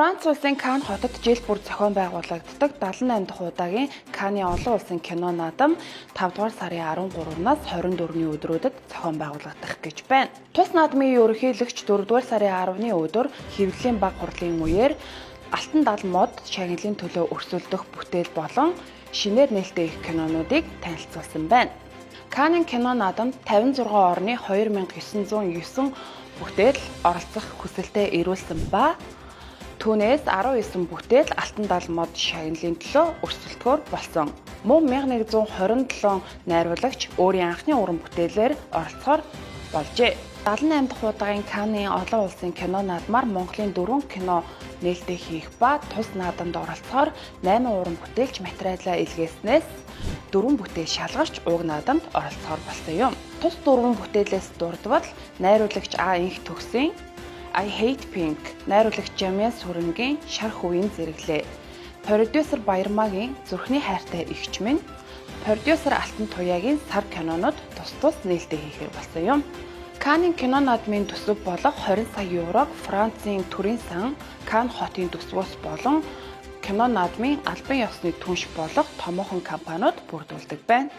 Франц улсын Кан хотод жил бүр зохион байгуулагддаг 78 дахь удаагийн Каны олон улсын кино наадам 5 дугаар сарын 13-наас 24-ний өдрүүдэд зохион байгуулагдах гэж байна. Тус наадмын ерөнхийлөгч 4 дугаар сарын 10-ны өдөр хэвлэлийн баг хурлын үеэр Алтан дал мод шагналын төлөө өрсөлдөх бүтээл болон шинээр нээлттэй их кинонуудыг танилцуулсан байна. Канын кино наадамд 56 орны 2909 бүтээл оролцох хүсэлтээ ирүүлсэн ба түүнээс 19 бүтээл Алтан дал мод шагналын төлөө өрсөлдөхөөр болсон. Мөн 1127 найруулагч өөрийн анхны уран бүтээлээр оролцохоор болжээ. 78 дахь удаагийн Канны олон улсын кино наадмаар Монголын дөрвөн кино нээлттэй хийх ба тус наадамд оролцохоор 8 уран бүтээлч материалаа илгээснээс дөрвөн бүтээл шалгарч уг наадамд оролцохоор болсон юм. Тус дөрвөн бүтээлээс дурдвал найруулагч А Инх Төгсийн I Hate Pink, найруулагч Жамьян Сүрэнгийн Шар хувийн зэрэглээ, продюсер Баярмаагийн Зүрхний хайртай эгч минь, продюсер Алтан Туяагийн Сар кинонууд тус тус нээлттэй хийхээр болсон юм. Канын кино наадмын төсөв болох 20 сая еврог Францын төрийн сан, Кан хотын төсвөөс болон кино наадмын албан ёсны түнш болох томоохон компаниуд бүрдүүлдэг байна.